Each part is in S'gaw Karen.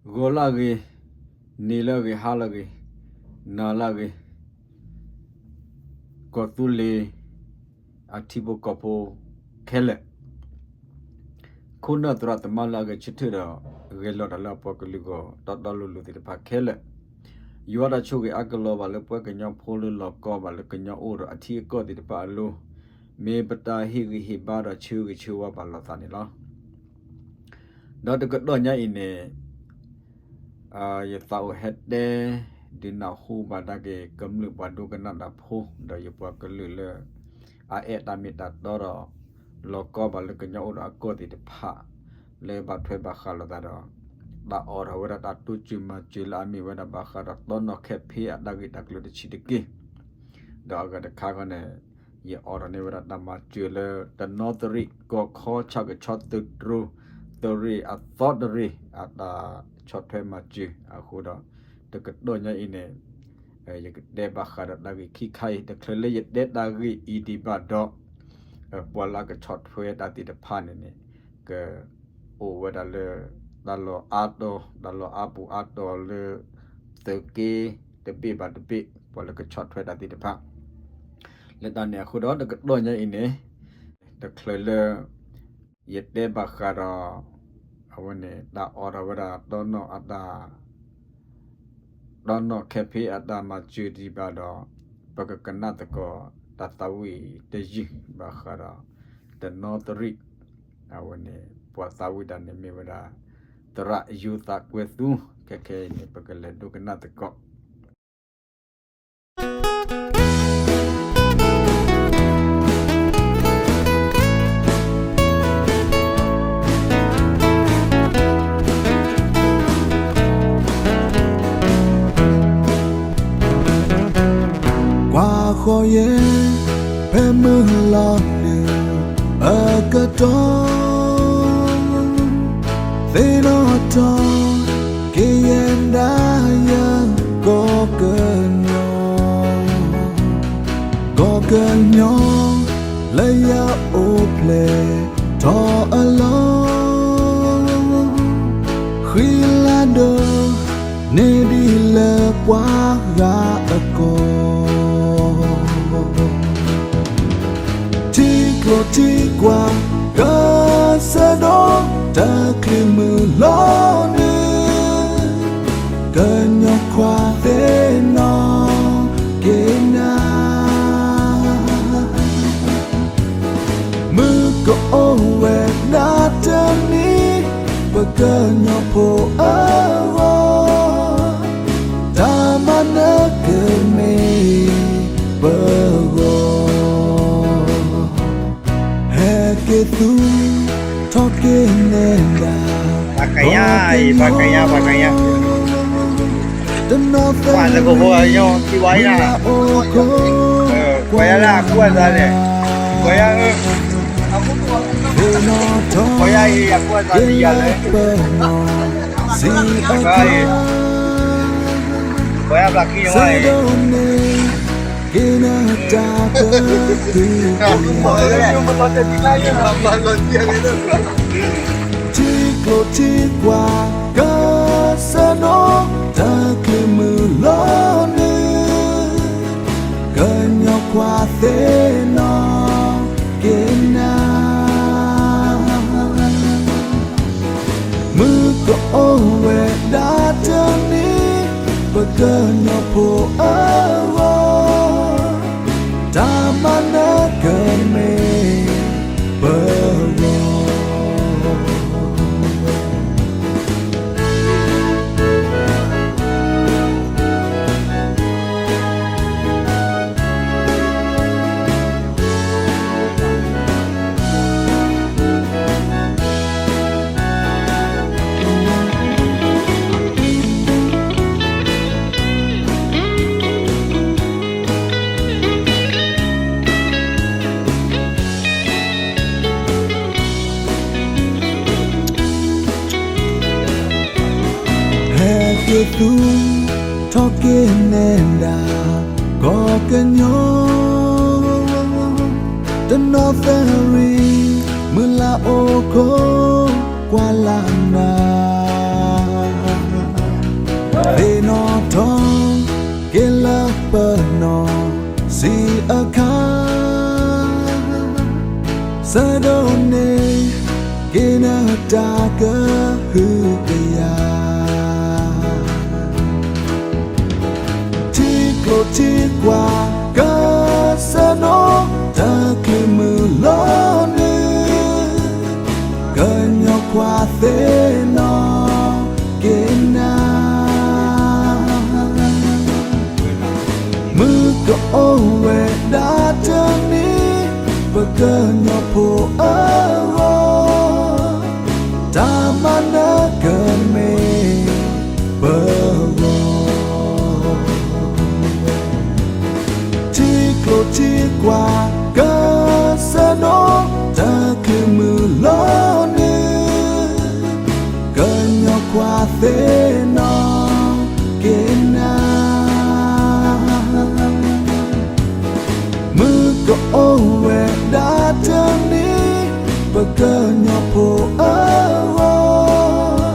ဂီၤလၢအဂ့ၤ, နံၤလၢအဂ့ၤ, ဟါလၢအဂ့ၤ, နၤလၢအဂ့ၤ, ကီၢ်သူလ့ၤအထံဖိကီၢ်ဖိခဲလၢာ်, ခိၣ်နၢ်သရၣ်သမါလၢအဂဲၤဆၢထၢၣ်ဒီး ဂဲၤလိာ်တၢ်လၢအပှၤကလုာ်ဂီၢ် တီတီလိၤလိၤသ့ၣ်တဖၣ်ခဲလၢာ်, ယွၤတၢ်ဆိၣ်ဂ့ၤအါကလီၤဘၣ်လၢပှၤကညီဖိလၢလီၤကီဘၣ်လၢကညီအိၣ်ဒီးအထံအကီၢ်သ့ၣ်တဖၣ်အလိၤ, မ့ၢ်ပတၢ်ဟ့ၣ်ဂံၢ်ဟ့ၣ်ဘါဒီးဆၢဂ့ၤဆၢဝါဘၣ်လိာ်သးန့ၣ်လီၤ. ဒီးတကတီၢ်ညါအံၤန့ၣ် ယသးအိၣ်ဟဲတဲ ဒုးနၢ်ဟူဘၣ်ဒၣ်က့ၤ ကမျၢၢ်ပှၤဒိကနၣ်တၢ်ဖိ ဒီးယပှၤကလုာ်လၢ အအဲၣ်တၢ်မ့ၢ်တၢ်တီဒီး လီၤကီဘၣ်လၢကညီအိၣ်ဒီးအကီၢ်သ့ၣ်တဖၣ် လၢဘၣ်ထွဲဘၣ်ဃးလိာ်သးဒီး တၢ်အိးထီၣ်ဝဲဒၣ်တၢ်တိစၢၤမၤစၢၤလၢအမ့ၢ်ဝဲဒၣ်ဘၣ်ဃးဒီးတီနီၣ်ခဲဖ့အတၢ်ဂ့ၢ်တၢ်ကျိၤတဆံးတက့ၢ်. ဒီးအဂၤတခါခီန့ၣ် ယအိးထီၣ်န့ၢ်ဝဲဒၣ်တၢ်မၤစၢၤလၢတနီသရံၣ် ကီၢ်ခီဆၣ်ကဆီသုးတြိၤ သုးရ့ၣ်အသီတရ့ၣ်အတၢ်ဆီၣ်ထွဲမၤစၢၤအဃိဒီး တကတီၢ်ညါအံၤန့ၣ် ယကတဲဘၣ်ဃးဒီးတၢ်ဂ့ၢ်ခံခါအံၤ တချုးလၢယတဲတၢ်ဂ့ၢ်အံၤဒံးဘၣ်ဒီး ပှၤလၢအကဆီၣ်ထွဲတၢ်သ့ၣ်တဖၣ်န့ၣ်န့ၣ် က အိၣ်ဝဲဒၣ်လၢ တၢ်လီၢ်အါတီၤ တၢ်လီၢ်အါပူၤအါတီၤလၢ သုးက့တဘ့ၣ်ဘၣ်တဘ့ၣ် ပှၤလၢကဆီၣ်ထွဲတၢ်သ့ၣ်တဖၣ် လၢတၢ်န့ၣ်အဃိဒီးတကတီၢ်ညါအံၤန့ၣ် တချုးလၢ ယတဲဘၣ်ဃးဒီး အဝဲန့ၣ် တၢ်အိးထီၣ်ဝဲဒၣ်တီနီၣ်အတၢ် တီနီၣ်ခဲဖ့အတၢ်မၤစၢၤဒံးဘၣ်ဒီး ပကကနၣ်သကိးတၢ်သးဝံၣ်တယုၢ်ဘၣ်ဃးဒီး တနီသရံၣ် အဝဲန့ၣ် ပှၤသးဝံၣ်တၢ်န့ၣ်မ့ၢ်ဝဲဒၣ် သရၣ်ယူၤသးကွဲသူ ခဲခဲအံၤန့ၣ် ပကလဲၤဒိကနၣ်သကိး ကွၢ်ဃီၤယဲ ဖဲမုၢ်လီၤနုာ် အကတီၢ် သ့ၣ်နီၣ်ထီၣ် က့ၤယဲဒၣ်ယၤ ကီၢ်ကညီ ကီၢ်ကညီ လၢယအိၣ်ဖျဲၣ်ထီၣ်အလီၢ် ဃံလၤဒီး န့ၢ်ဒံးလၢပှၤဂၤအကီၢ် ထံကျိထံကွၢ် ကစၢၢ်ဒီး တၢ်ချုးမုၢ်လီၤနုာ် ကညီခွါသ့ၣ်နီၣ်က့ၤနၤ မုၢ်ကအိၣ်ဝဲဒၣ်တနံၤ ပကညီဖိအဂီၢ် တၢ်မၤနၢၤကမ့ၢ်ပဂီၢ် ဟဲက့ၤသူ ထီၣ်က့ၤနဲၣ်ဒၣ် ပှၤကညီ ပှၤကညီ တနီၤသရံၣ် မုၢ်လၢ်အိၣ်ခိၣ် ကွၢ်လၢနၤ သ့ၣ်နီၣ်ထီၣ် က့ၤလၢပနီၣ် စံးအကီၢ် စဲးဒိးန့ၢ် က့ၤနၤတၢ်ကသုးက့ၤ ထံကျိထံကွၢ် ကစၢၢ်ဒီး တၢ်ချုးမုၢ်လီၤနုာ် ကညီခွါသ့ၣ်နီၣ်က့ၤနၤ မုၢ်ကအိၣ်ဝဲဒၣ်တနံၤ ပကညီဖိအဂီၢ် တၢ်မၤနၢၤကမ့ၢ်ပဂီၢ် ဟဲက့ၤသူ ထီၣ်က့ၤနဲၣ်ဒၣ် ကီၢ်ကညီ တနီၤသရံၣ် မုၢ်လၢ်အိၣ်ခိၣ် ကွၢ်လၢနၤ ဆၢဒိးန့ၢ်က့ၤနတၢ်ကဟုကယာ်, ထံကျိထံကွၢ်ကစၢၢ်နီၤ, တၢ်ကမုာ်လီၤနုာ်, ကညီခွါသ့ၣ်နီၣ်က့ၤနၤ မုၢ်ကအိၣ်ဝဲဒၣ်တနံၤ, ပကညီဖိအဂီၢ်, တၢ်မၤနၢၤကမ့ၢ်ပဂီၢ်. ထံကျိထံကွၢ်ကစၢၢ်နီၤ, တၢ်ကမုာ်လီၤနုာ်, ကညီခွါသ့ၣ်နီၣ်က့ၤနၤ မုၢ်ကအိၣ်ဝဲဒၣ်တနံၤ, ပကညီဖိအဂီၢ်,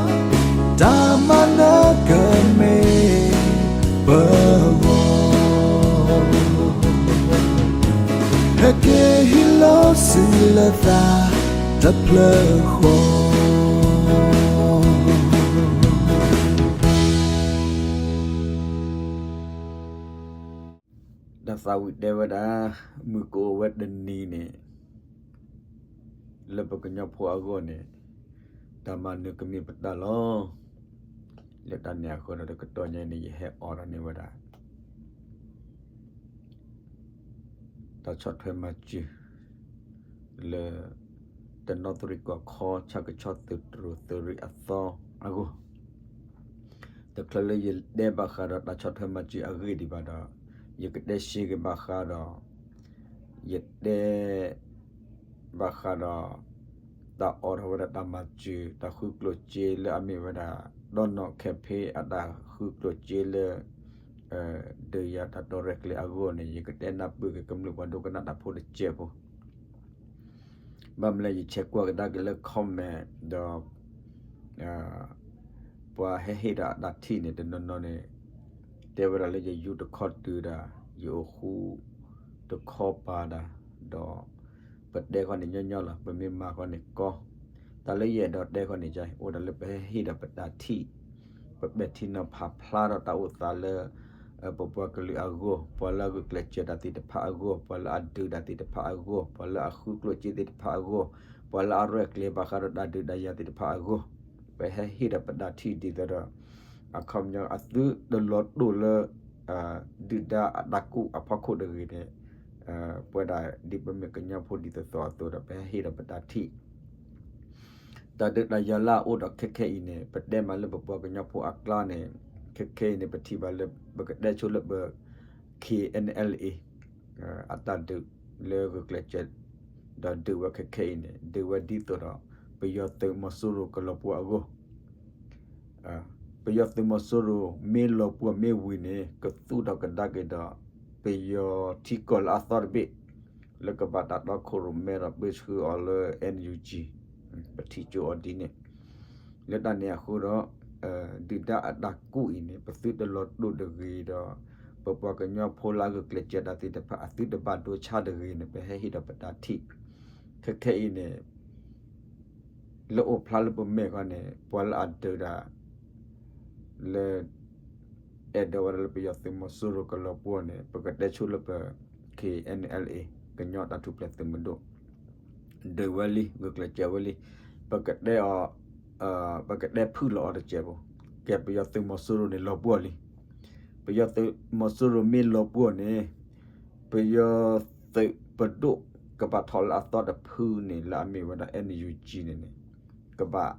တၢ်မၤနၢၤကမ့ၢ်ပဂီၢ်. ဟဲက့ၤဟံးလီၤစုလၢသးတဖျၢၣ်ဃီ ဒီးသးဝံၣ်တဲဝဲဒၣ်, မုၢ်ကအိၣ်ဝဲတနံၤန့ၣ်, လၢပကညီဖိအဂီၢ်န့ၣ်, တၢ်မၤနၢၤကမ့ၢ်ပတၢ်လီၤ. လၢတၢ်န့ၣ်အဃိဒီးတကတီၢ်ညါန့ၣ် ယဟဲအိးထီၣ်န့ၢ်ဝဲဒၣ် တၢ်ဆီၣ်ထွဲမၤစၢၤ လၢ တနီသရံၣ်ကီၢ်ခီ ဆၣ်ကဆီသုးတြိၤသုးရ့ၣ်အသီအဂီၢ်, တချုးလၢယတဲဘၣ်ဃးဒီးတၢ်ဆီၣ်ထွဲမၤစၢၤအဂ့ၢ်ဒံးဘၣ်ဒီး, ယကတဲရှဲက့ၤဘၣ်ဃးဒီး, ယတဲ ဘၣ်ဃးဒီး တၢ်အိးထီၣ်ဝဲဒၣ်တၢ်မၤစၢၤ တၢ်ဃုကျိၣ်စ့လၢအမ့ၢ်ဝဲဒၣ် ဒီနီၣ်ခဲဖ့ အတၢ်ဃုကျိၣ်စ့လၢ ဒုးယၤတၢ်တီရဲၣ်ကျဲၤအဂီၢ်န့ၣ် ယကတဲနၢ်ပၢၢ်က့ၤကမျၢၢ်ပှၤဒိကနၣ်တၢ်ဖိတစဲးဖိ. ဘၣ်မနုၤလဲၣ် ယဆဲးကွၢ်ကဒါက့ၤလၢ comment ဒီး ပှၤဟဲဟ့ၣ်ဒီးအတၢ်ထံၣ်န့ၣ် တနီၤနီၤန့ၣ် တဲဝဲဒၣ်လၢယယူတခီတုၤဒၣ်, ယအိၣ်ဃူတခီပၤဒၣ်, ဒီး ပတဲဃီန့ၣ်ညီညီလီၤ, ပမ့ၢ်မၤဃီန့ၣ်ကီ, တၢ်လၢယအဲၣ်ဒိးတဲဃီန့ၣ် အိၣ်ဒၣ်လၢပဟဲဟ့ၣ်ဒီးပတၢ်ထံၣ်, ပပဲာ်ထံနီၤဖးဖျါထီၣ်တၢ်အိၣ်သးလၢ ပပှၤကလုာ်အဂီၢ်, ပှၤလၢအဂုာ်ကျဲးစၢးတၢ်သ့ၣ်တဖၣ်အဂီၢ်, ပှၤလၢအဒုးတၢ်သ့ၣ်တဖၣ်အဂီၢ်, ပှၤလၢအဃုကျိၣ်စ့သ့ၣ်တဖၣ်အဂီၢ်, ပှၤလၢအရဲၣ်ကျဲၤဘၣ်ဃးဒီးတၢ်ဒုးတၢ်ယၤသ့ၣ်တဖၣ်အဂီၢ်, ပဟဲဟ့ၣ်ဒီးပတၢ်ထံၣ်ဒ်သိးဒီး အခီပညီအသုတလီၤတိၢ်လၢ ဒုၣ်ဒါအတၢ်ကူၣ်အဖီခိၣ်တဂ့ၤန့ၣ်, ပဝဲဒၣ်ဒ်ပမ့ၢ်ကညီဖိဒ်သိးသိးအသိးဒီး ပဟဲဟ့ၣ်ဒီးပတၢ်ထံၣ် တၢ်ဒုးတၢ်ယၤလၢအအိၣ်ဒီးခဲခဲအံၤန့ၣ် ပတဲမးလၢပပှၤကညီဖိအကျါန့ၣ်, ခဲခဲအံၤန့ၣ် ပထံၣ်ဘၣ်လၢ ပကတဲဆိလၢပ KNLA အတၢ်ဒုးလၢဂုာ်ကျဲးစၢး ဒီးဒုးဝဲခဲခဲအံၤန့ၣ် ဒုးဝဲဒ်သိးဒီး ပယီၤသုးမီၤစိရိၤကလီၤပှီၢ်အဂီၢ် ပယီၤသုးမီၤစိရိၤမ့ၢ်လီၤပှီၢ်မ့ၢ်ဝံၤန့ၣ် ကသူၣ်ထီၣ်ကဒါက့ၤဒီး ပယီၤထံကီၢ်လၢအသီတဘ့ၣ် လၢကဘၣ်တၢ်တီခိၣ်ရိၣ်မဲဒီးပၢဆှၢအီၤလၢ NUG ပထံၣ်ကၠိအီၤဒ်န့ၣ် လၢတၢ်န့ၣ်အဃိဒီး ဒုၣ်ဒါအတၢ်ကူၣ်အံၤန့ၣ် ပသုတလီၤတိၢ်တဂ့ၤဒီး ပပှၤကညီဖိလၢအဂုာ်ကျဲးစၢးတၢ်သ့ၣ်တဖၣ် အသုတဘၣ်ဒိဆါတဂ့ၤန့ၣ် ပဟဲဟ့ၣ်ဒီးပတၢ်ထံၣ် ခဲခဲအံၤန့ၣ် လၢအိၣ်ဖျါလၢပမဲာ်ခီန့ၣ် ပှၤလၢအဒုးတၢ် လၢ အဲၣ်ဒိးဝဲဒၣ်လၢပယီၤသုးမီၤစိရိၤကလီၤပှီၢ်န့ၣ် ပကတဲဆိလၢပ KNLA ကညီတၢ်ထူၣ်ဖျဲးသုးမုၢ်ဒိၣ် ဒုးဝဲလံ ဂုာ်ကျဲးစၢးဝဲလံ ပကတဲအီၤ ပကတဲဖုၣ်လီၤအီၤတစဲးဖိ ကဲပယီၤသုးမီၤစိရိၤန့ၣ်လီၤပှီၢ်လံ ပယီၤသုးမီၤစိရိၤမ့ၢ်လီၤပှီၢ်န့ၣ် ပယီၤသုးပဒိၣ်ကဘၣ်ထီၣ်လၢအသီတဖုန့ၣ် လၢအမ့ၢ်ဝဲဒၣ် NUG န့ၣ်န့ၣ် ကဘၣ်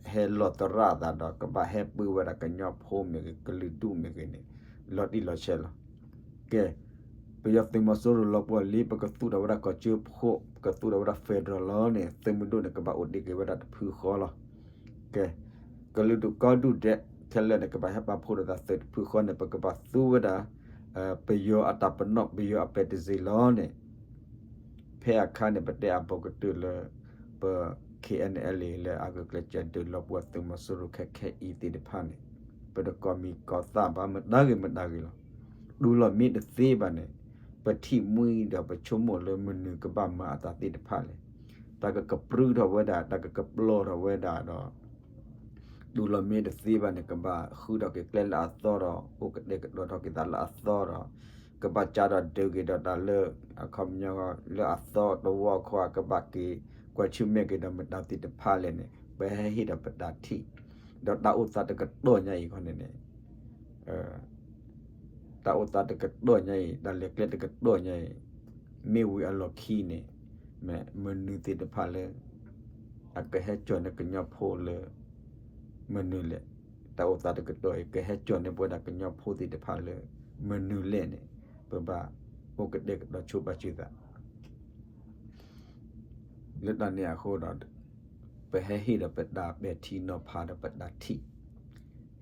ဟဲလီၤသရၣ်သးဒီး ကဘၣ်ဟဲပၢဝဲဒၣ်ကညီဖိမ့ၢ်ဂ့ၤ ကလုာ်ဒူၣ်မ့ၢ်ဂ့ၤန့ၣ် လီၤတံၢ်လီၤဆဲးလီၤ. ကဲ ပယီၤသုးမီၤစိရိၤလီၤပှီၢ်လံ ပကသူၣ်ထီၣ်ဝဲဒၣ်ကီၢ်ကၠိဖိ ပကသူၣ်ထီၣ်ဝဲဒၣ် federal လီၤန့ၣ် သုးမုၢ်ဒိၣ်န့ၣ် ကဘၣ်အိၣ်တ့ၢ်က့ၤဝဲဒၣ်တဖုဃီလီၤ. ကဲ ကလုာ်ဒူၣ်ကိးဒူၣ်ဒဲး ခဲလၢာ်န့ၣ် ကဘၣ်ဟဲပာ်ဖှိၣ်ဒီးသးသုးတဖုဃီန့ၣ် ပကဘၣ်သူဝဲဒၣ် ပယီၤအတၢ်ပနီၣ် ပယီၤအပဲတစ့ၢ်လီၤန့ၣ် ဖဲအခါန့ၣ် ပတဲအဘူးကတၢၢ်လၢ ပ KNLA လၢအဂုာ်ကျဲးစၢးဒုးလီၤပှီၢ်သုးမီၤစိရိၤခဲခဲအံၤသ့ၣ်တဖၣ်န့ၣ် ပတကိးမံၤကိးသၣ်ဘၣ် မတၤဂ့ၤမတၤဂ့ၤလီၤ. တူၢ်လိာ်မ့ၢ်တသ့ဘၣ်န့ၣ် ပထံၣ်မှံဒီးပဆိကမိၣ်လၢမနုၤကဘၣ်မၤအသးသ့ၣ်တဖၣ်လဲၣ်. တၢ်ကကပြုၢ်ထီၣ်ဝဲဒၣ် တၢ်ကကပျီၢ်ထီၣ်ဝဲဒၣ်ဒီး တူၢ်လိာ်မ့ၢ်တသ့ဘၣ်န့ၣ် ကဘၣ်ဃုထီၣ်က့ၤကျဲလၢအသီဒီး အိၣ်ကတဲာ်ကတီၤထီၣ်က့ၤသးလၢအသီဒီး ကဘၣ်ကၢ်ဒီးဒုးက့ၤဒီးတၢ်လၢ အခီပညီလၢအသီတဝီခီ ကဘၣ်က့ၤကွၢ်ဆၢၣ်မဲာ်က့ၤဒီးမတၤသ့ၣ်တဖၣ်လဲၣ်န့ၣ် ပဟဲဟ့ၣ်ဒီးပတၢ်ထံၣ် ဒီးတၢ်အိၣ်သးတကတီၢ်ညါအံၤခီန့ၣ်န့ၣ် တၢ်အိၣ်သးတကတီၢ်ညါအံၤ တၢ်လဲၤကျဲတကတီၢ်ညါအံၤ မ့ၢ်ဝံၤအလီၢ်ခံန့ၣ် မနုၤသ့ၣ်တဖၣ်လၢ အကဟဲကၠီၣ်န့ၢ်ကညီဖိလၢ မနုၤလဲၣ်. တၢ်အိၣ်သးတကတီၢ်အံၤ ကဟဲကၠီၣ်န့ၢ်ပဝဲဒၣ်ကညီဖိသ့ၣ်တဖၣ်လၢ မနုၤလဲၣ်န့ၣ် ပဘၣ်အိၣ်ကတဲာ်ကတီၤဆိပာ်စၢၤသး လၢတၢ်န့ၣ်အဃိဒီး ပဟဲဟ့ၣ်ဒီးပတၢ်ပဲာ်ထံနီၤဖးဒီးပတၢ်ထံၣ်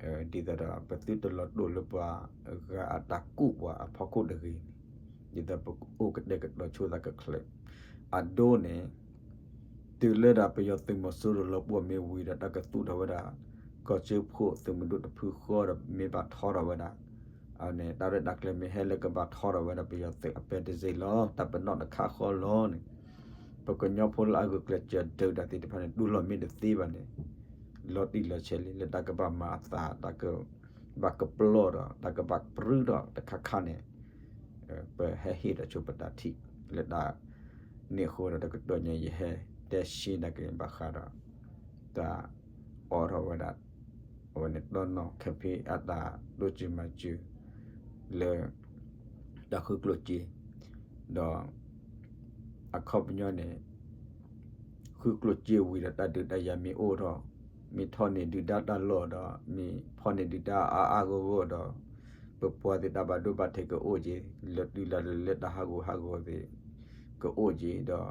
ဒ်သိးဒီး ပသုတလီၤတိာ်လၢပှၤဂၤအတၢ်ကူၣ်ပှၤအဖီခိၣ်တဂ့ၤန့ၣ် ဒ်သိးပအိၣ်ကတဲာ်ကတီၤဆိသးကချ့ၣ် အဒိန့ၣ် တုၤလၢဒၣ်ပယီၤသုးမီၤစိရိၤလီၤပှီၢ်မ့ၢ်ဝံၤဒီး တၢ်ကသူၣ်ထီၣ်ဝဲဒၣ် ကီၢ်စၢဖှိၣ်သုးမုၢ်ဒိၣ်တဖုဃီဒီး မ့ၢ်ဘၣ်ထီထီၣ်ဝဲဒၣ် န့ၣ် တၢ်ရဲၣ်တၢ်ကျဲၤမ့ၢ်ဟဲလၢကဘၣ်ထီထီၣ်ဝဲဒၣ်ပယီၤသုးအပဲတစ့ၢ်လီၤ တၢ်ပနီၣ်တခါဃီလီၤန့ၣ် ပကညီဖိလၢအဂုာ်ကျဲးစၢးဒုးတၢ်သ့ၣ်တဖၣ်န့ၣ် တူၢ်လိာ်မ့ၢ်တသ့ဘၣ်န့ၣ် လီၤတံၢ်လီၤဆဲးလံ လၢတၢ်ကဘၣ်မၤအသး တၢ်ကဘၣ်ကပျီၢ်ဒီး တၢ်ကဘၣ်ပြုၢ်ထီၣ်တခါခါန့ၣ် ပဟဲဟ့ၣ်ဒီးဆိပတၢ်ထံၣ် လၢတၢ်န့ၣ်အဃိဒီးတကတီၢ်ညါ ယဟဲတဲရှဲဒၣ်က့ၤဘၣ်ဃးဒီး တၢ်အိးထီၣ်ဝဲဒၣ် အဝဲန့ၣ် တီနီၢ်ခဲဖ့အတၢ်တိစၢၤမၤစၢၤ လၢ တၢ်ဃုကျိၣ်စ့ ဒီး အခီပညီန့ၣ် ဃုကျိၣ်စ့ဝံၤဒီးတၢ်ဒုးတၢ်ယၤမ့ၢ်အိၣ်ထီၣ် မ့ၢ်ထီၣ်န့ၢ်ဒုၣ်ဒါတၢ်လီၢ်ဒီး မ့ၢ်ဖီၣ်န့ၢ်ဒုၣ်ဒါအါအါဂီၢ်ဂီၢ်ဒီး ပပှၤသ့ၣ်တၢ်ဘၣ်ဒိဘၣ်ထံးကအိၣ်က့ၤ လၢတုၤလၢလၢတၢ်ဟးဂူာ်ဟးဂီၤသ့ၣ် ကအိၣ်က့ၤဒီး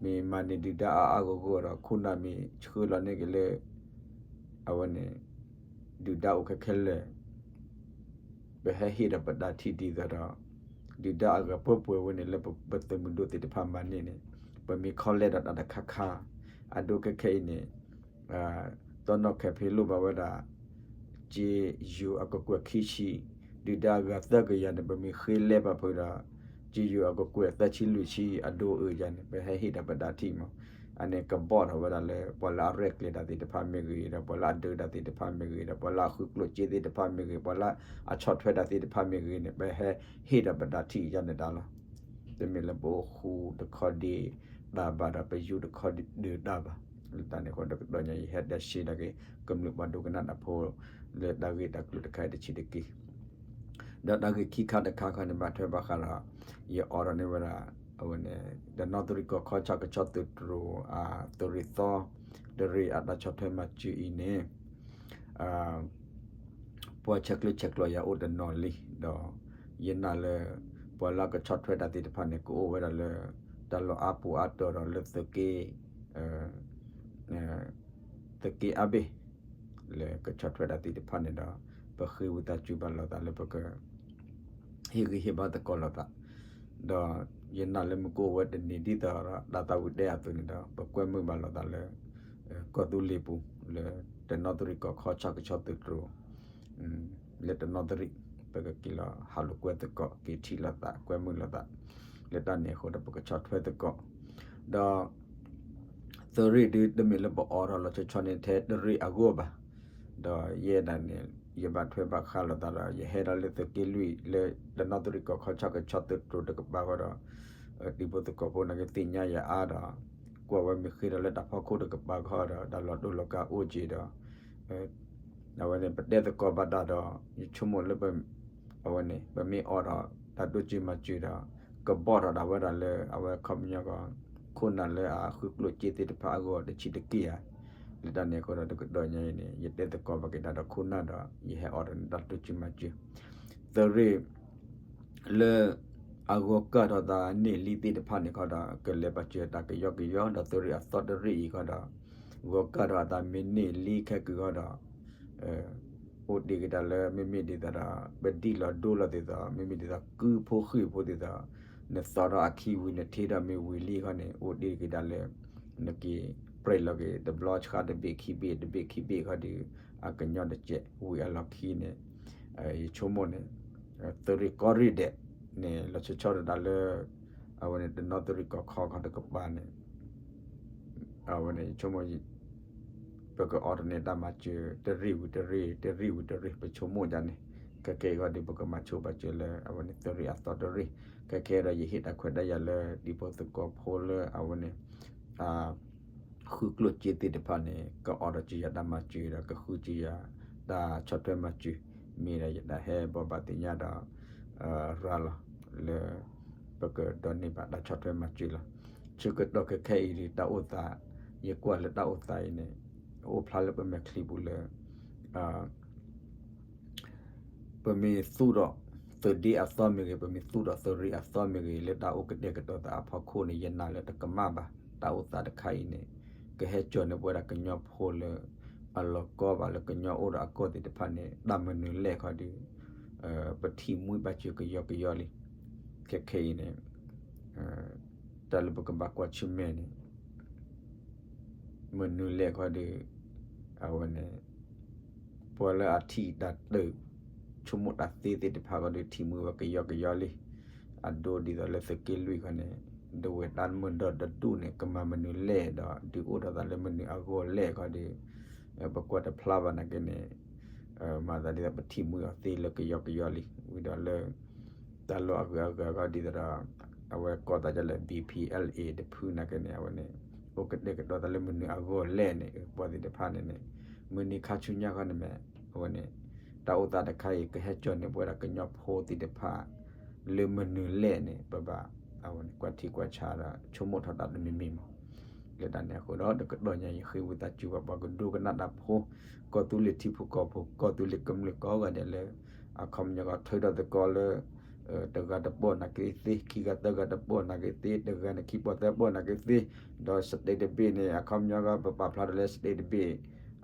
မ့ၢ်မၤန့ၢ်ဒုၣ်ဒါအါအါဂီၢ်ဂီၢ်ဒီး ခိၣ်နၢ်မ့ၢ်ဆှၢလီၤန့ၢ်က့ၤလၢ အဝဲန့ၣ် ဒုၣ်ဒါအိၣ်ခဲခဲလၢာ် ပဟဲဟ့ၣ်ဒီးပတၢ်ထံၣ်ဒ်သိးဒီး ဒုၣ်ဒါအဂၤပှဲၤပှဲၤဝဲန့ၣ်လၢပသုးမုၢ်ဒိၣ်သ့ၣ်တဖၣ်မၤန့ၢ်န့ၣ် ပမ့ၢ်ခီလဲဒီးတၢ်တခါခါ အဒိခဲခဲအံၤန့ၣ် တီနီၢ်ခဲဖ့လိၣ်ဘၣ်ဝဲဒၣ် ကၠ့ယိၤအကကွဲၢ်ခံဆံ ဒုၣ်ဒါအဂၤသၢကယၤန့ၣ် ပမ့ၢ်ဃ့လဲပာ်ဖုးဒီး ကၠ့ယိၤအကကွဲၢ်သၢဆံလွံၢ်ဆံ အဒိအုးယၤန့ၣ် ပဟဲဟ့ၣ်ဒီးပတၢ်ထံၣ်မး အန့ၣ်ကဘီၣ်ထီၣ်ဝဲဒၣ်လၢ ပှၤလၢအရဲၣ်ကျဲၤတၢ်သ့ၣ်တဖၣ်မ့ၢ်ဂ့ၤဒီး ပှၤလၢအဒုးတၢ်သ့ၣ်တဖၣ်မ့ၢ်ဂ့ၤဒီး ပှၤလၢအဃုကျိၣ်စ့သ့ၣ်တဖၣ်မ့ၢ်ဂ့ၤ ပှၤလၢအဆီၣ်ထွဲတၢ်သ့ၣ်တဖၣ်မ့ၢ်ဂ့ၤန့ၣ် ပဟဲဟ့ၣ်ဒီးပတၢ်ထံၣ်ယၤန့ၣ်တၢ်လီၤ. တမ့ၢ်လၢပအိၣ်ဃူတခီဒ့တၢ်ဘၣ်ဒီး ပယူၤတခီဒ့တၢ်ဘၣ်. လၢတၢ်န့ၣ်အဃိဒီးတကတီၢ်ညါ ယဟဲတဲရှဲဒၣ်က့ၤ ကမျၢၢ်ပှၤဒိကနၣ်တၢ်ဖိ လၢတၢ်ဂ့ၢ်တၢ်ကျိၤတခါအံၤတဆံးတက့ၢ်. ဒီးတၢ်ဂ့ၢ်ခံခါတခါခီန့ၣ် ဘၣ်ထွဲဘၣ်ဃးဒီး ယအိးထီၣ်န့ၢ်ဝဲဒၣ် အဝဲန့ၣ် တနီသရံၣ်ကီၢ်ခီဆၣ်ကဆီသုးတြိၤ သုးရ့ၣ်သီ တရ့ၣ်အတၢ်ဆီၣ်ထွဲမၤစၢၤအံၤန့ၣ် ပှၤဆဲးကျၢဆဲးကျိးယၤအိၣ်တနီၤလံ ဒီး ယနာ်လၢ ပှၤလၢအကဆီၣ်ထွဲတၢ်သ့ၣ်တဖၣ်န့ၣ် ကအိၣ်ဝဲဒၣ်လၢ တၢ်လီၢ်အါပူၤအါတီၤဒီးလၢသုးက့ သုးက့အါဘ့ၣ် လၢကဆီၣ်ထွဲတၢ်သ့ၣ်တဖၣ်န့ၣ်ဒီး ပဃ့ဝံသးစူၤဘၣ်လိာ်သးလၢပက ဟ့ၣ်ဂံၢ်ဟ့ၣ်ဘါသကိးလိာ်သး ဒီးယနာ်လၢမ့ၢ်ကအိၣ်ဝဲတန့ၢ်ဒ်သိးဒီး တၢ်သးဝံၣ်တဲအသိးန့ၣ်ဒီး ပကွဲမုာ်ဘၣ်လိာ်သးလၢ ကီၢ်သူလ့ၤပူၤ လၢတနီသရံၣ်ကီၢ်ခီဆၣ်ကဆီသုးတြိၤ လၢတနီသရံၣ် ပကက့ၤလီၤဟးလိာ်ကွဲသကိး က့ၤထံၣ်လိာ်သး ကွဲမုာ်လိာ်သး လၢတၢ်န့ၣ်အဃိဒီး ပကဆီၣ်ထွဲသကိး ဒီး သုးရ့ၣ်ဒုးတမ့ၢ်လၢပအိးထီၣ်လီၤဆီဆီန့ၣ်ထဲတရ့ၣ်အဂီၢ်ဘၣ်. ဒီးယဲဒၣ်န့ၣ် ယဘၣ်ထွဲဘၣ်ဃးလိာ်သးဒီး ယဟဲဒီးလၢသုးက့လွံၢ် လၢတနီသရံၣ်ကီၢ်ခီဆၣ်ကဆီသုးတြိၤတကပၤဃီဒီး တံၤဖိသကိးဖိန့ၣ်ကသ့ၣ်ညါယၤအါဒီး ကွၢ်ဝဲမ့ၢ်ဃ့ဒီးလၢတၢ်ဖီခိၣ်တကပၤဃီဒီး တၢ်လီၤတိၢ်လီၤကၤအိၣ်က့ၤဒီး အဝဲန့ၣ် ပတဲသကိးဘၣ်တၢ်ဒီး ယဆိကမိၣ်လၢ အဝဲန့ၣ် ပမ့ၢ်အိးထီၣ်တၢ်တိစၢၤမၤစၢၤဒီး ကဘီၣ်ထီၣ်ဒၣ်ဝဲဒၣ်လၢ အဝဲခီပညီကီး ခိၣ်နၢ်လၢအဃုကျိၣ်စ့သ့ၣ်တဖၣ်အဂီၢ်တဆံးတက့ၢ်ဧါ. လၢတၢ်န့ၣ်အဃိဒီး တကတီၢ်ညါအံၤန့ၣ် ယတဲသကိးဘၣ်က့ၤတၢ်ဒီးခိၣ်နၢ်ဒီး ယဟဲအိးထီၣ်န့ၢ်တၢ်တိစၢၤမၤစၢၤ သုးရ့ၣ် လၢ အဂီၤကၢ်ထီၣ်သးန့ၢ်လံသ့ၣ်တဖၣ်န့ၣ်ခီဒီး ကလဲၤပာ်စၢၤတၢ်ကယီကယီ ဒီးသုးရ့ၣ်အသီတရ့ၣ်အံၤခီဒီး ဂီၤကၢ်ထီၣ်အသးမ့ၢ်န့ၢ်လံခဲက့ၤခီဒီး အိၣ်တ့ၢ်က့ၤတၢ်လၢ မ့မ့ၢ်ဒ်သိးဒီး ပဒံၣ်လီၤဒိလီၤသ့ၣ်သိး မ့မ့ၢ်ဒ်သိးကုဖိဃ့ၢ်ဖိသ့ၣ်သိး နသီထီၣ်အခံဝံၤ နထံၣ်ဒီးမ့ၢ်ဝံၤလံခီန့ၣ် အိၣ်တ့ၢ်က့ၤတၢ်လၢ နက့ၤပြဲးလီၤက့ၤတဘျီဆှးတဘ့ၣ်ခံဘ့ၣ် တဘ့ၣ်ခံဘ့ၣ်ခီဒီး အကညီတစဲးဝံၤအလီၢ်ခံန့ၣ် ယဆိကမိၣ်န့ၣ် သုးရ့ၣ်ကီၢ်ရ့ၣ်ဒဲးန့ၣ် လီၤဆီဆီတဒၣ်လၢ အဝဲန့ၣ်တနီသရံၣ်ကီၢ်ခီခီတကပၤန့ၣ် အဝဲန့ၣ် ယဆိကမိၣ် ပကအိးထီၣ်န့ၢ်တၢ်မၤစၢၤ တရ့ၣ်ဝံၤတရ့ၣ် တရ့ၣ်ဝံၤတရ့ၣ် ပဆိကမိၣ်ဒ်န့ၣ်, ခဲကဲအံၤဃီဒီး ပကမၤဆိပာ်စၢၤလၢ အဝဲန့ၣ် သုးရ့ၣ်အသီတရ့ၣ်, ခဲကဲဒီး ယဟ့ၣ်တၢ်ခွဲးတၢ်ယာ်လၢ ဒံဖိသကိးဖိလၢအဝဲန့ၣ် ဃုကျိၣ်စ့သ့ၣ်တဖၣ်န့ၣ် ကအိးထီၣ်စၢၤယၤတၢ်မၤစၢၤဒီး ကဃုစၢၤယၤတၢ်ဆီၣ်ထွဲမၤစၢၤ, မ့ၢ်ဒီးယတၢ်ဟဲဘိးဘၣ်သ့ၣ်ညါဒီး ရၤလီၤလၢ ပကဒိးန့ၢ်ဘၣ်တၢ်ဆီၣ်ထွဲမၤစၢၤလီၤ. ဆၢကတီၢ်ခဲခဲအံၤဒီး တၢ်အိၣ်သး, ယကွၢ်လၢတၢ်အိၣ်သးအံၤန့ၣ် အိၣ်ဖျါလၢပမဲာ်ချံပူၤလၢ ပမ့ၢ်သူၣ်ဒီးသုးဒ့အသီမ့ၢ်ဂ့ၤ, ပမ့ၢ်သူၣ်ဒီးသုးရ့ၣ်အသီမ့ၢ်ဂ့ၤ, လၢတၢ်အိၣ်ကတဲာ်ကတီၤသးအဖီခိၣ်န့ၣ် ယနာ်လၢတကမၣ်ဘၣ်. တၢ်အိၣ်သးတခါအံၤန့ၣ် ကဟဲကၠီၣ်န့ၢ်ပဝဲဒၣ်ကညီဖိလၢ အလီၤကီဘၣ်လၢကညီအိၣ်ဒီးအကီၢ်သ့ၣ်တဖၣ်န့ၣ် တၢ်မနုၤလဲၣ်ခီဒီး ပထံၣ်မှံဘၣ်စၢၤကယီကယီလံ. ခဲခဲအံၤန့ၣ် တၢ်လၢပကဘၣ်ကွၢ်ဆၢၣ်မဲာ်န့ၣ် မနုၤလဲၣ်ခီဒီး အဝဲန့ၣ် ပှၤလၢအထံၣ်တၢ်တၢၢ် ဆိကမိၣ်တၢ်သ့သ့ၣ်တဖၣ်ခီဒီး ထံၣ်မှံဝဲကယီကယီလံ. အဒိဒ်သိးလၢသုးက့လွံၢ်ခီန့ၣ် ဒဝဲၢ်တၢ်မုၢ်ဒီးတဒူၣ်န့ၣ် ကမၤမနုၤလဲၣ်ဒီး ဒုးအိၣ်ထီၣ်သးလၢမနုၤအဂီၢ်လဲၣ်ခီဒီး ပကွၢ်တဖျါဘၣ်နာ်က့န့ၣ် မၤသးဒ်သိးပထံၣ်မှံအီၤသ့လၢကယီကယီလံ. ဝံၤဒီးလၢ တၢ်လီၢ်အဂုၤအဂၤခီဒ်သိးဒီး အဝဲကိးသးဒ်လၢ ဘံၣ်ပံၣ်အဲလ်အ့ တဖုနာ်က့န့ၣ် အဝဲန့ၣ် အိၣ်ကတဲာ်ကတီၤသးလၢမနုၤအဂီၢ်လဲၣ်န့ၣ် ပှၤသ့ၣ်တဖၣ်န့ၣ်န့ၣ် မုၢ်နံၤခါဆူညါခီန့ၣ်မ့ၢ် အဝဲန့ၣ် တၢ်အိၣ်သးတခါအံၤ ကဟဲကၠီၣ်န့ၢ်ပဝဲဒၣ်ကညီဖိသ့ၣ်တဖၣ် လၢမနုၤလဲၣ်န့ၣ် ပဘၣ် အဝဲန့ၣ် ကွၢ်ထံကွၢ်ဆးဒီး ဆိကမိၣ်ထီၣ်တၢ်တမံၤမံၤမး. လၢတၢ်န့ၣ်အဃိဒီး တကတီၢ်ညါ ယဃ့ဝံသးစူၤဘၣ်ပှၤကဒိကနၣ်တၢ်ဖိ ကီၢ်သူလ့ၤထံဖိကီၢ်ဖိ ကီၢ်သူလ့ၤကမျၢၢ်ကိးဂၤဒဲးလၢ အခီပညီကီး ထုးထီၣ်သကိးလၢ တဂၤတပီၢ်နာ်က့သ့, ခံဂၤသၢဂၤတပီၢ်နာ်က့သ့, တဂၤန့ၣ်ခံပီၢ်သၢပီၢ်နာ်က့သ့, ဒီး state တဘ့ၣ်န့ၣ် အခီပညီကီး ပပာ်ဖျါထီၣ်လၢ state တဘ့ၣ်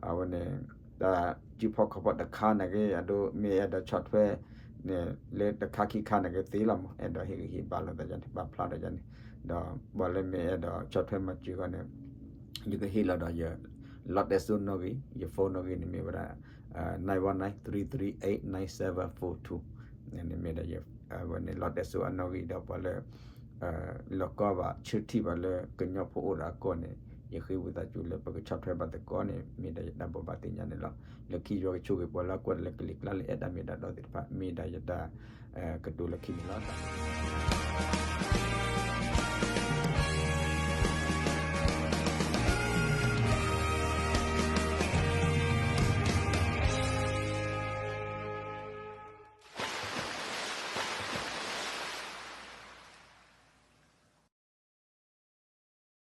အဝဲန့ၣ် တၢ်စုဖီၣ်ခီၣ်ဖီၣ်တခါနာ်က့ အဒိ မ့ၢ်အဲၣ်ဒိးဆီၣ်ထွဲန့ၣ် လၢတခါခံခါနာ်က့သ့လီၤမး အဲၣ်ဒိးဟ့ၣ်ဂံၢ်ဟ့ၣ်ဘါလိာ်သးန့ၣ် ပာ်ဖျါထီၣ်န့ၣ်, ဒီးပှၤလၢမ့ၢ်အဲၣ်ဒိးဆီၣ်ထွဲမၤစၢၤဃီန့ၣ် ယကဟ့ၣ်လီၤဒီးယ လီတဲစိနီၣ်ဂံၢ်, ယ phone နီၣ်ဂံၢ်န့ၣ်မ့ၢ်ဝဲဒၣ် nine one nine three three eight nine seven four two န့ၣ်မ့ၢ်ဒီး အဝဲန့ၣ် လီတဲစိအနီၣ်ဂံၢ်ဒီးပှၤလၢ လီၤကီဘၣ်ဆၢထံၣ်ဘၣ်လၢကညီဖိအိၣ်ဒီးအကီၢ်န့ၣ် ယဃ့ဝံသးစူၤလၢပကဆီၣ်ထွဲဘၣ်သကိးန့ၣ် မ့ၢ်ဒၣ်ယတၢ်ဘိးဘၣ်သ့ၣ်ညါန့ၣ်လီၤ. လၢခံယွၤကဆိၣ်ဂ့ၤပှၤလၢအကွၢ်တၢ်လၢကလံၤကျါလၢအဲၣ်တၢ်မ့ၢ်တၢ်တီသ့ၣ်တဖၣ် မ့ၢ်ဒၣ်ယတၢ်ကတိၤလၢခံန့ၣ်လီၤ.